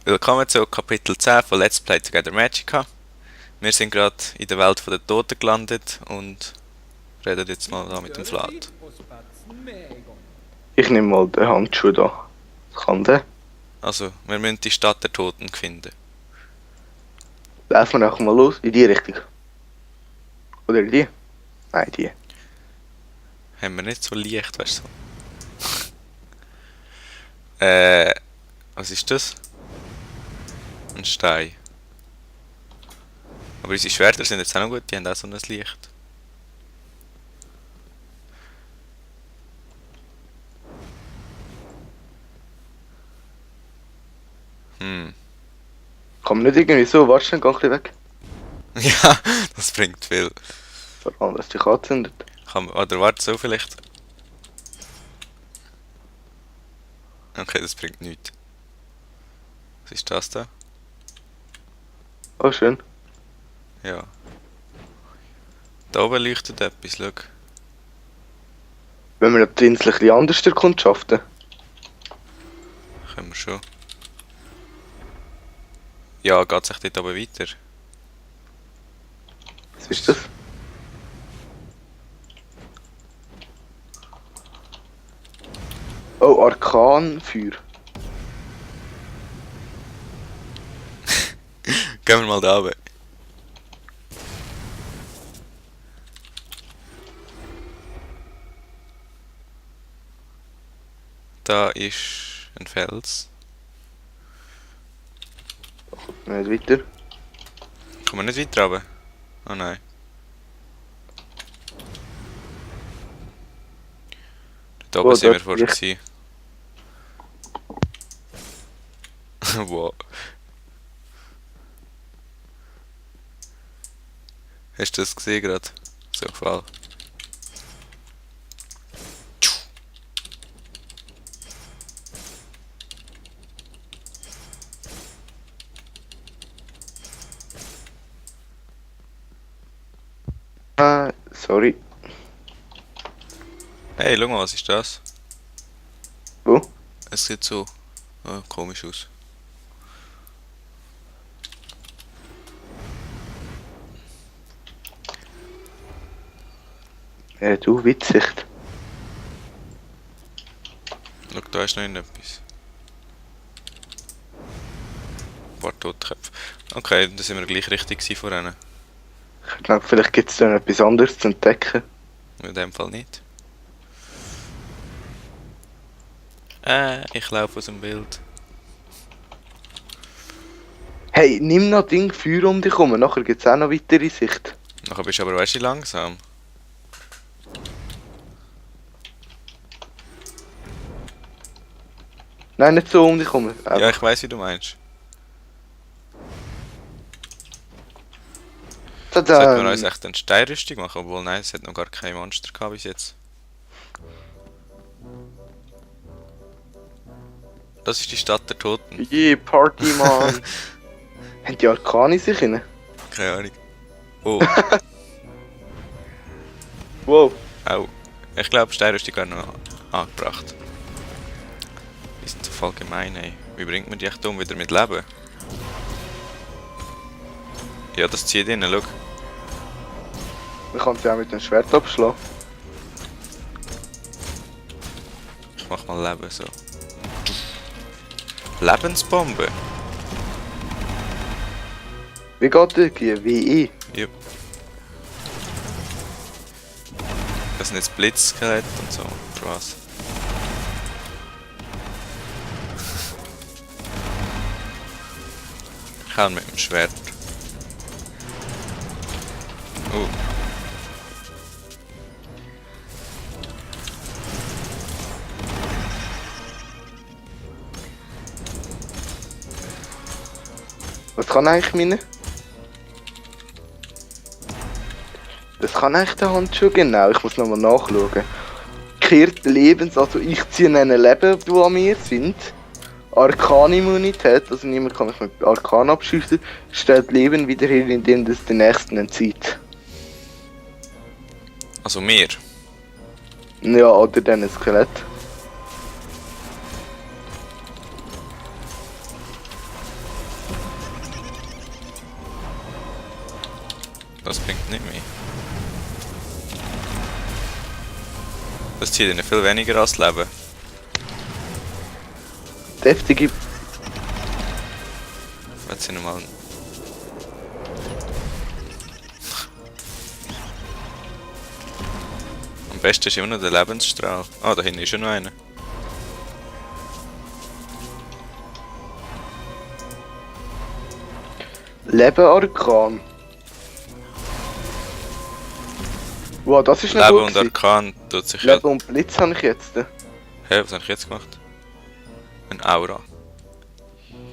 Willkommen zu Kapitel 10 von Let's Play Together Magica. Wir sind gerade in der Welt der Toten gelandet und reden jetzt mal da mit dem Flat. Ich nehme mal den Handschuh da. Was kann der? Also, wir müssen die Stadt der Toten finden. Laufen wir einfach mal los. In die Richtung. Oder in die? Nein, die. Haben wir nicht so leicht, weißt du? Was ist das? Ein Stein. Aber unsere Schwerter sind jetzt auch noch gut, die haben auch so ein Licht. Hm. Kann man nicht irgendwie so, warte schnell, geh ein bisschen weg. Ja, das bringt viel. Vor allem, dass dich anzündet. Oder warte, so vielleicht. Okay, das bringt nichts. Was ist das da? Oh, schön. Ja. Da oben leuchtet etwas, schau. Wenn wir die Insel ein bisschen anders erkundschaften. Können wir schon. Ja, geht sich dort oben weiter? Was ist das? Oh, Arkanfeuer. Gehen wir mal da oben. Da ist ein Fels. Nicht weiter. Kommen wir nicht weiter runter? Oh nein. Da oben Oh, sind da wir vorher Licht. gewesen. Wow. Hast du das gesehen gerade? So Fall. Ah, sorry. Hey, schau mal, was ist das? Wo? Es sieht so komisch aus. Du, Weitsicht. Schau, da ist noch etwas. Ein paar Totköpfe. Okay, da sind wir gleich richtig gewesen vorhin. Ich glaube, vielleicht gibt es da noch etwas anderes zu entdecken. In dem Fall nicht. Ich laufe aus dem Bild. Hey, nimm noch Ding Feuer um dich herum, nachher gibt es auch noch weitere Sicht. Nachher bist du aber weißt du langsam. Nein, nicht so um dich herum. Ja, ich weiß, wie du meinst. Sollten wir uns echt eine Steinrüstung machen? Obwohl, nein, es hat noch gar kein Monster gehabt bis jetzt. Das ist die Stadt der Toten. Yeah, Party, Mann. Haben die Arkane sich rein? Keine Ahnung. Oh, Wow. au. Ich glaube, Steinrüstung wäre noch angebracht. Die sind so voll gemein, ey. Wie bringt man die echt um wieder mit Leben? Ja, das zieht rein, schau. Man kann sie auch mit dem Schwert abschlagen. Ich mach mal Leben so. Lebensbombe? Wie geht das? Wie ich? Jupp. Das sind jetzt Blitzskelett und so, oder was? Ich hau ihn mit dem Schwert. Oh. Was kann eigentlich meine? Das kann eigentlich der Handschuh genau, ich muss nochmal nachschauen. Kehrt also ich ziehe einen Leben, die an mir sind. Arkanimmunität, also niemand kann mich mit Arkan abschießen, stellt Leben wieder her, indem das den nächsten entzieht. Also mir. Ja, oder dann ein Skelett. Das zieht ihnen viel weniger als Leben. Deftige. Jetzt sind wir mal. Am besten ist immer noch der Lebensstrahl. Ah, da hinten ist ja noch einer. Leben Arkan. Wow, das ist nicht Leben gut und gewesen. Arkan tut sich ja. Leben und Blitz habe ich jetzt. Hä, was habe ich jetzt gemacht? Ein Aura.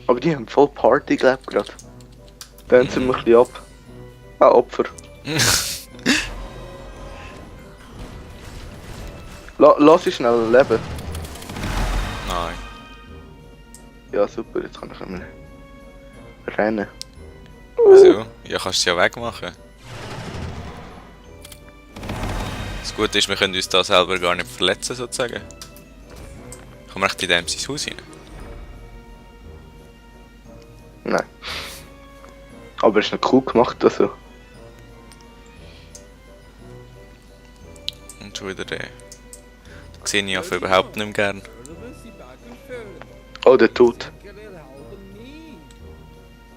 Aber die haben voll Party gelebt gerade. Dann sind wir ein bisschen ab. Ah, Opfer. Lass ich schnell leben. Nein. Ja, super, jetzt kann ich nicht mehr rennen. Wieso? Ja, kannst du es ja wegmachen. Das Gute ist, wir können uns da selber gar nicht verletzen, sozusagen. Kann man echt in dem sein Haus rein? Nein. Aber es ist noch cool gemacht, also. Und schon wieder der. Das sehe ich einfach überhaupt nicht mehr gern. Oh, der Tod.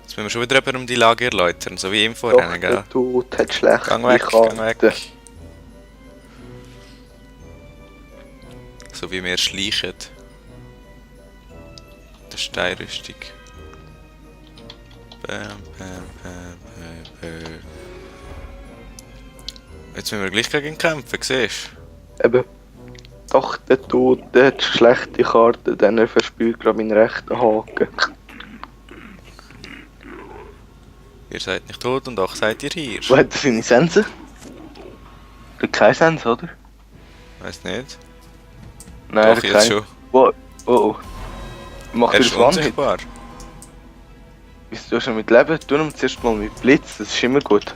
Jetzt müssen wir schon wieder jemanden um die Lage erläutern, so wie ihm vorhin, Doch, gell? der Tod hat schlecht. Gang weg, gang weg. So wie wir schleichen. Der Steinrüstung. Bam, bam, bam, bam, bam. Jetzt müssen wir gleich gegen ihn kämpfen, siehst du? Eben. Doch, der Tod, der hat schlechte Karten, denn er verspürt gerade meinen rechten Haken. Ihr seid nicht tot und doch seid ihr hier. Wo hat er seine Sense? Der hat keinen Sense, oder? Weiß nicht. Nein, Doch, er jetzt hat schon. Wow. Oh oh. Macht Er er ist das One-Hit? unsichtbar. Bist du schon mit Leben? Tu ihm zuerst mal mit Blitz, das ist immer gut.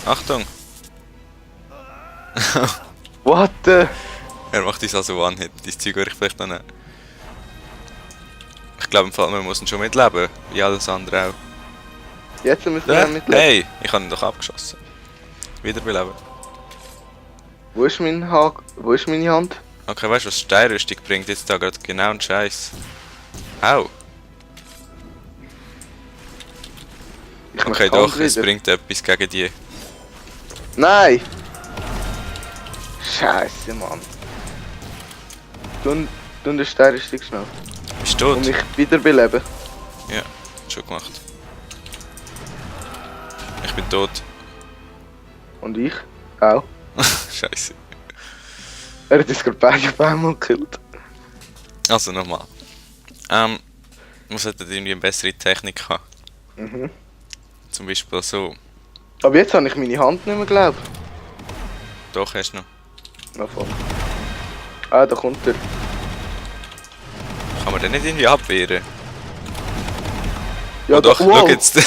Achtung! What the? Er macht uns also One-Hit. Dein Zeug würde ich vielleicht noch nehmen. Ich glaube im Fall, wir müssen schon mitleben. Wie alles andere auch. Jetzt müssen wir mit Leben. Hey! Ich habe ihn doch abgeschossen. Wiederbeleben. Wo ist mein Haken? Wo ist meine Hand? Okay, weißt du, was Steinrüstung bringt jetzt da gerade genau einen Scheiß? Au! Ich Okay, mach die doch, Hand es wieder. bringt etwas gegen die. Nein! Scheiße, Mann. Du den Steinrüstung schnell. Bist du Und tot? mich wiederbeleben. Ja, schon gemacht. Ich bin tot. Und ich? Auch. Scheiße. Er hat uns gerade beide auf einmal gekillt. Also nochmal. Man sollte irgendwie eine bessere Technik haben. Mhm. Zum Beispiel so. Aber jetzt habe ich meine Hand nicht mehr geglaubt. Doch, hast du noch. Na voll. Ah, da kommt er. Kann man den nicht irgendwie abwehren? Ja, Oh doch, da, schau jetzt.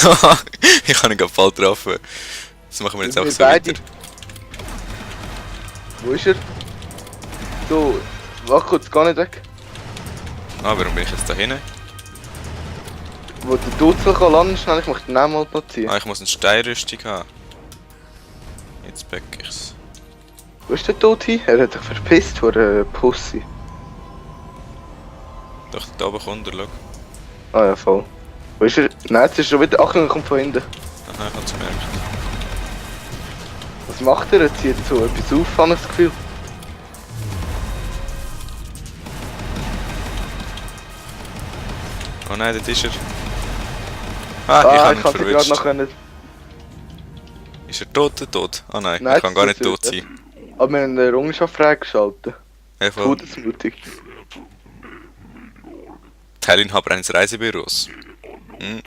Ich habe ihn gerade voll getroffen. Das machen wir jetzt auch Wir so beide. weiter. Wo ist er? So, warte kurz, geh nicht weg. Ah, warum bin ich jetzt da hinten? Wo der Duzel kann landen, schnell, ich möchte den Namen mal platzieren. Ah, ich muss eine Steinrüstung haben. Jetzt back ich's. Wo ist der Tod hin? Er hat sich verpisst vor einer Pussy. Doch, da oben kommt er, schau. Ah ja, voll. Wo ist er? Nein, jetzt ist er schon wieder. Ach, er kommt von hinten. Aha, ich hab's gemerkt. Was macht er? Er zieht so etwas auf, habe ich das Gefühl. Oh nein, dort ist er. Ah, ich habe ihn kann sie gerade noch verwünscht. können. Ist er tot oder tot? Ah nein, Nein, er kann gar nicht das tot ist sein. Aber wir haben eine Errungenschaft freigeschaltet. Ja, voll. Todesmutig. Teilinhaber eines Reisebüros. Hm.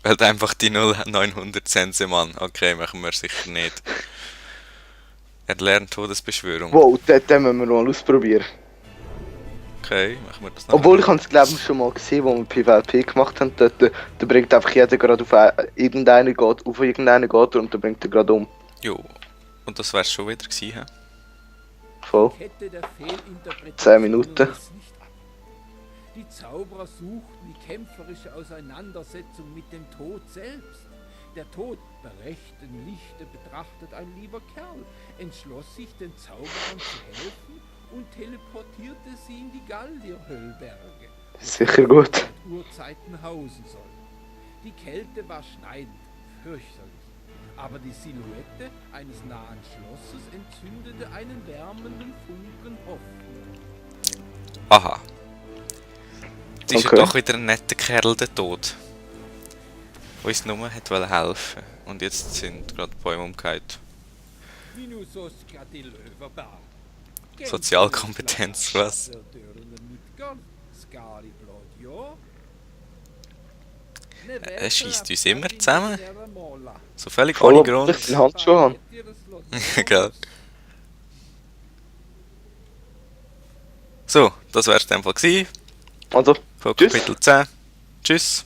Wählt einfach die 0900 Sensemann. Okay, machen wir sicher nicht. Er lernt Todesbeschwörung. Wow, den müssen wir mal ausprobieren. Okay, machen wir das noch. Obwohl ich es glaube ich schon mal gesehen, wo wir PvP gemacht haben. Dort, da bringt einfach jeder gerade auf irgendeinen geht, und dann bringt er gerade um. Jo. Und das wär's schon wieder gewesen, hä? Voll. Kette der Fehlinterpretation 10 Minuten. ist nicht. Die Zauberer suchten die kämpferische Auseinandersetzung mit dem Tod selbst. Der Tod bei rechtem Lichte betrachtet ein lieber Kerl, entschloss sich den Zauberern zu helfen und teleportierte sie in die Gallierhöllberge, Sicher gut. seit Urzeiten hausen sollen. Die Kälte war schneidend, fürchterlich, aber die Silhouette eines nahen Schlosses entzündete einen wärmenden Funken Hoffnung. Aha. Jetzt ist Okay. ja doch wieder ein netter Kerl der Tod. Der uns nur hat helfen. Und jetzt sind gerade die Bäume umgekehrt. Sozialkompetenz, was? Er schießt uns immer zusammen. So völlig Voll, ohne ob Grund. ich den Handschuh habe. Gell. So, das wär's in dem Fall gewesen. Also, Von tschüss. Kapitel 10. Tschüss.